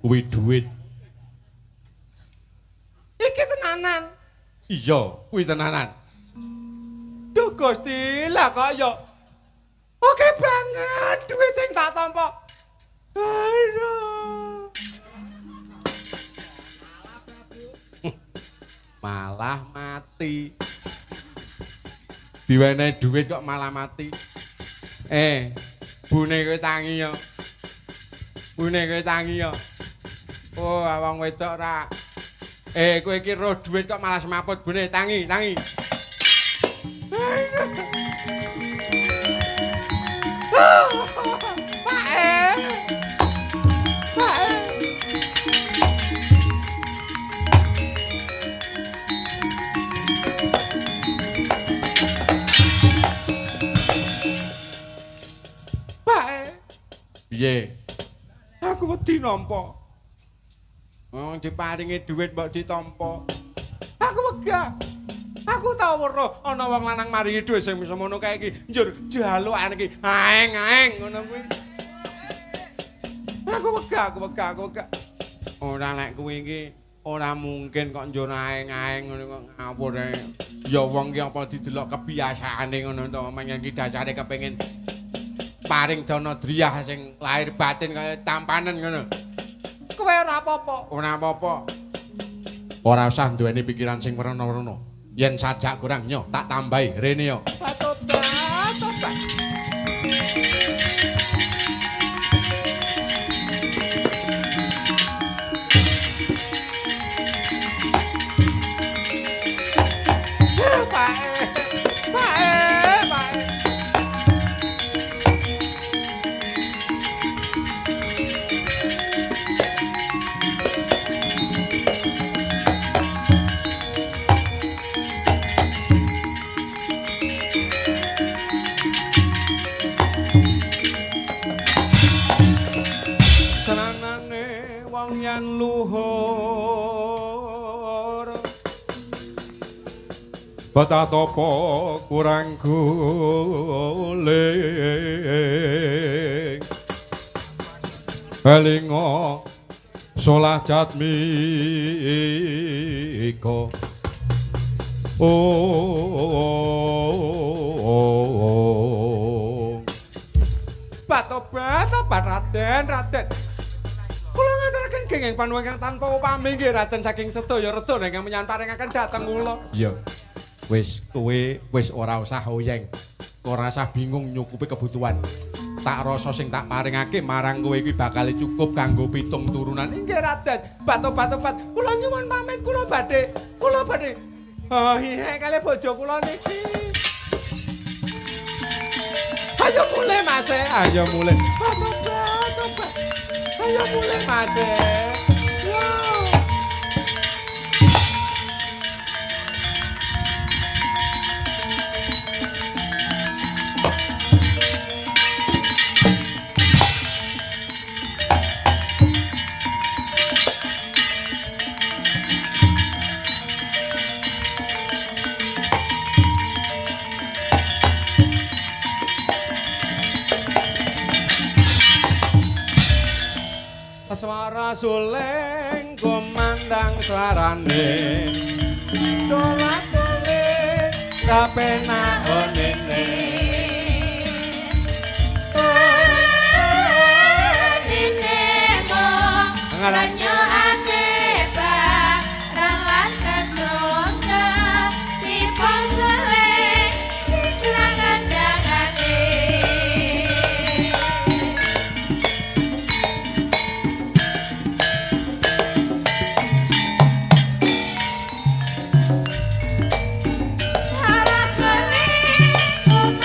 Kuwi duit. Iki tenanan. Iya, kuwi tenanan. Duh Gusti, lah kok ya oke banget duit sing tak tampa. Aduh. Malah mati. Diwenehi duit kok malah mati. Bune kowe tangi ya. Bune kowe tangi ya. Oh, wong wedok ra. Kowe iki roh duit kok malah semaput bune, tangi, tangi. Pak. Pak. Pak. Piye? Aku wedi nampa. Wong diparingi dhuwit mbok ditampa. Aku wegah. Aku tau weruh ana wong lanang maringi dhuwit sing semono kae iki, njur jalukane iki aeng-aeng ngono kuwi. Aku wegah, aku wegah, aku wegah. Ora lek kuwi iki ora mungkin kok njur aeng-aeng ngono kok ngawur ae. Ya wong ki apa didelok kebiasaane ngono to, menyen iki dasare kepengin paring dana driyah sing lahir batin kaya tampanen ngono. Kowe ora apa-apa. Ora apa-apa. Ora usah duweni pikiran sing werna-werna. Yen sajak kurang nyo tak tambahi rene yo. Tobat, tobat. Pak, Pak, Pak. Yen luhur betapa kurang guling elinga solah jatmika oh batobat tobat Raden, Raden. Kula ngaturaken genging panuwun ingkang tanpa upami nggih Raden saking sedaya reda ingkang menyang paringaken dhateng kula. Iya. Wis kowe wis ora usah oyeng. Ora usah bingung nyukupi kebutuhan. Tak rasa sing tak paringake marang kowe iki bakal cukup kanggo 7 turunan. Nggih Raden. Batobat-tobat kula nyuwun pamit kula badhe. Kula badhe. Oh iya kalih bojo kula niki. Ayo mulih Mas, ayo mulih. Batobat tobat. Ayo mulih Mas. Wow. Suara suling kumandang suarane dolak-dolik kapenak onene onene mung renyo ate barang lan ketungga dipun suling sing kandhangane. Suara suling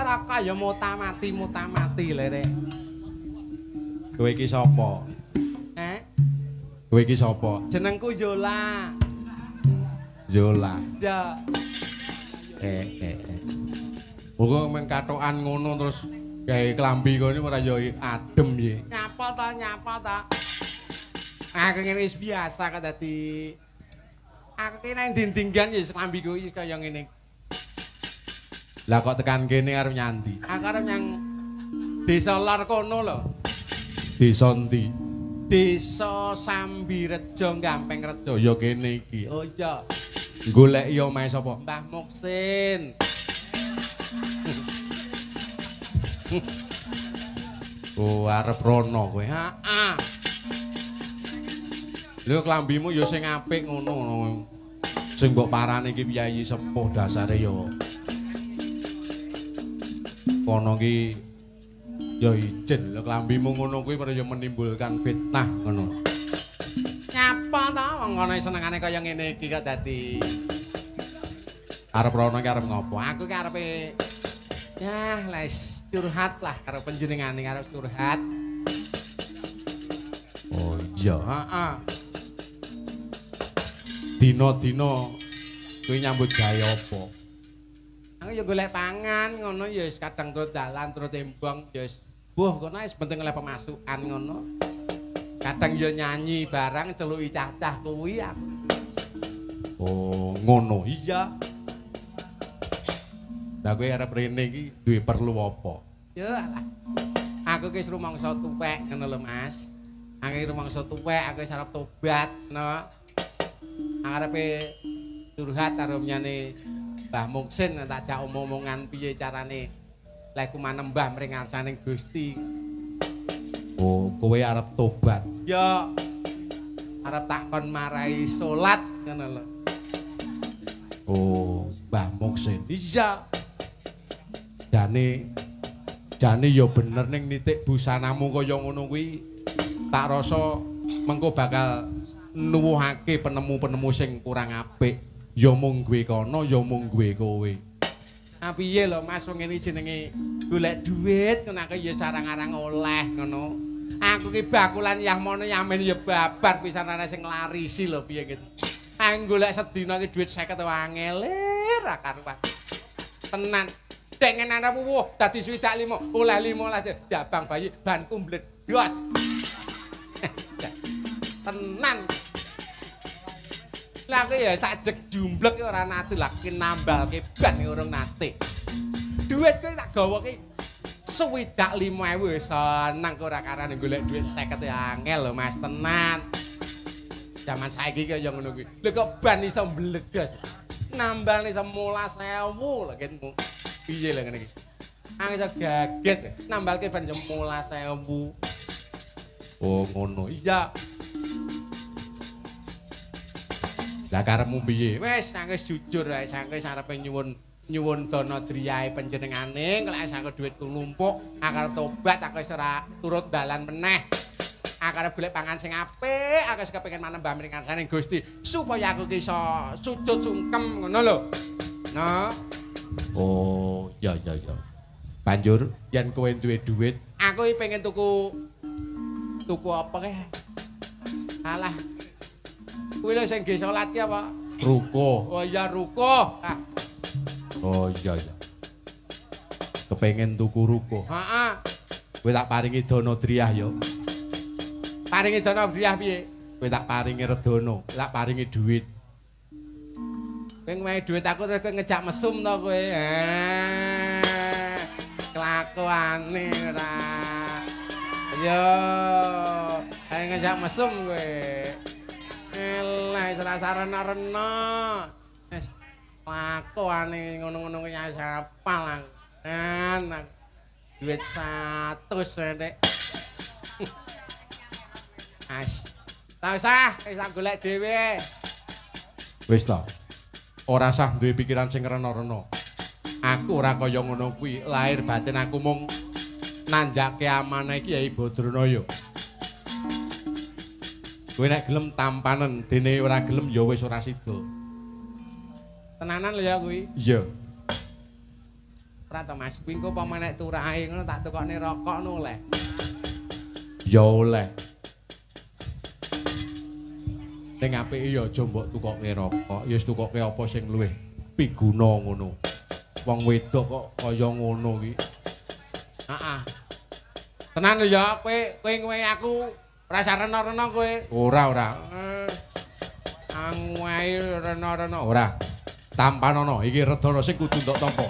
Ora kaya mota mati lere. Kowe iki sapa? Kowe iki sapa? Jenengku Zola. Zola. Ya. Muga meng katokan ngono terus gawe klambi kono ora ya adem piye. Nyapa ta, nyapa ta? Aku ngene wis biasa kok dadi. Aku ki nang dindinggan ya klambiku wis kaya ngene. Lah kok tekan kene arep nyandi? Aku arep nyang desa lor kono lho. Desa endi? Desa Sambirejo Gampeng Rejo. Ya kene iki. Oh iya. Goleki omahe sapa? Mbah Muksin. Oh, arep rono kowe. Heeh. Lho klambimu ya sing apik ngono. Sing mbok parani iki piyayi sepuh dasare ya. Kono ki ya ijin. Lho klambimu ngono kuwi ya menimbulkan fitnah ngono. Nyapa ta wong ngono senengane kaya ngene iki kok dadi. Arep rono ki arep ngopo? Aku ki arepe ya les curhat lah karo panjenengane, karo curhat. Oh iya, heeh. Dina-dina kuwi nyambut gawe apa? Aku ya golek pangan ngono ya wis kadang turut dalan, turut tembong ya wis mbuh kono wis penting oleh pemasukan ngono. Kadang ya nyanyi barang celuki cah-cah kuwi aku. Oh, ngono. Iya. Lah kowe arep rene iki duwe perlu apa? Ya alah. Aku ki wis rumangsa tuwek ngono lho, Mas. Aku ki rumangsa tuwek, aku wis arep tobat ngono. Arepe curhat karo mnyane Mbah Muksin tak jak omong-omongan piye carane lek manembah mring ngarsaning Gusti. Oh, kowe arep tobat. Ya. Arep tak kon marai salat ngono lho. Oh, Mbah Muksin. Iya. Jane ya bener ning nitik busanamu kaya ngono kuwi tak rasa mengko bakal nuwuhake penemu-penemu sing kurang apik. Ya mung gue kono, ya mung gue kowe. Ah piye lho Mas, wong ngene jenenge golek duit ngono aku ya sarang-arang oleh ngono. Aku ki bakulan yahmono yamen ya babar pisan ana sing nglarisi lho piye gitu. Aku golek sedina ki dhuwit 50 angel ra karuan. Tenan. Dengen arep wuh dadi 65 oleh 15 jabang bayi banku mbledos. Tenan. Lah aku ya sak jek jumblek ora nate lah ki nambalke ban urung nate. Duit kuwi tak gawa ki 65.000 seneng kok ora karane golek duit 50 angel lho Mas tenan. Zaman saiki kaya ngono kuwi. Lho kok ban iso mbledos. Nambal iso 11.000 lho ketmu. Piye lho ngene iki? Aku iso kaget nambalke ban iso 11.000. Oh ngono. Iya. Lah karepmu piye? Wis, aku wis jujur ae, aku wis arepe nyuwun dana driyahe panjenengane, lek aku dhuwitku numpuk, aku arep tobat, aku wis ora turut dalan meneh. Aku arep golek pangan sing apik, aku wis kepengin manembah mring ngarsaning Gusti supaya aku ki iso sujud sungkem ngono lho. No. Oh, ya ya ya. Banjur yen kowe duwe dhuwit, aku iki pengen tuku apa kae? Alah. Kuwi lho sing nggih salat ki apa? Ruko. Oh iya ruko. Ah. Oh iya iya. Kepengen tuku ruko. Heeh. Kowe tak paringi dana driyah ya. Paringi dana driyah piye? Kowe tak paringi redana, tak paringi dhuwit. Kowe ngewehi dhuwit aku terus kowe ngejak mesum to kowe. Kelakuane ora. Yo, ayo ngejak mesum kowe. Elah, ora sarena-rena. Wis lakuane ngono-ngono kuwi apal. Enak. Duit 100 nek. As. Ora usah, wis tak golek dhewe. Wis ta. Ora sah duwe pikiran sing rena-rena. Aku ora kaya ngono kuwi. Lahir batin aku mung nanjake amanah iki Yai Badranaya. Kowe nek gelem tampanen, dene ora gelem ya wis ora sida. Tenanan lho ya kuwi. Iya. Ora to Mas, kuwi engko apa nek turahe ngono tak tukokne rokok ngono oleh. Ya oleh. Ning apike ya aja mbok tukokke rokok, ya wis tukokke apa sing luwih piguna ngono. Wong wedok kok kaya ngono iki. Heeh. Tenan lho ya, kowe kowe ngowe aku ora usah rena-rena kowe. Ora, ora. Anguwae rena-rena ora. Tampanono iki redana sing kudu ndok tampa.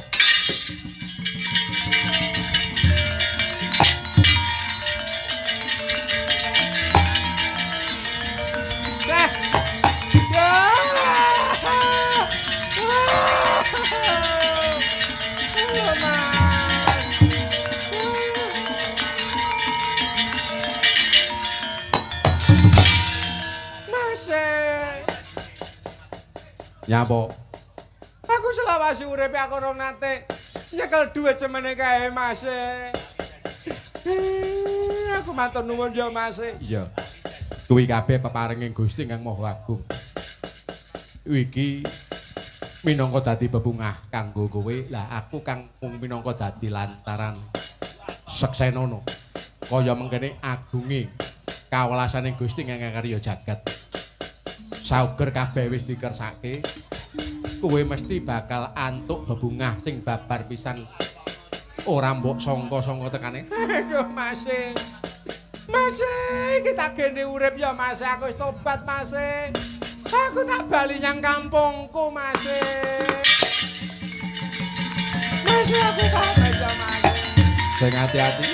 Nyapa? Aku selawase uripe aku rong nate nyekel dhuwit semene kae Mas. Aku matur nuwun ya Mas. Iya. Kuwi kabeh peparenging Gusti Kang Maha Agung. Iki minangka dadi bebungah kanggo kowe. Lah aku kang mung minangka dadi lantaran seksenono. Kaya mengkene agunge kawelasaning Gusti kang karya jagat. Sauger kabeh wis dikersake, kowe mesti bakal antuk bebungah sing babar pisan. Ora mbok sangka-sangka tekane. Aduh Mas. Mas, iki tak gene urip ya Mas, aku wis tobat Mas. Aku tak bali nyang kampungku Mas. Mas, aku tobat ya Mas. Sing ati-ati.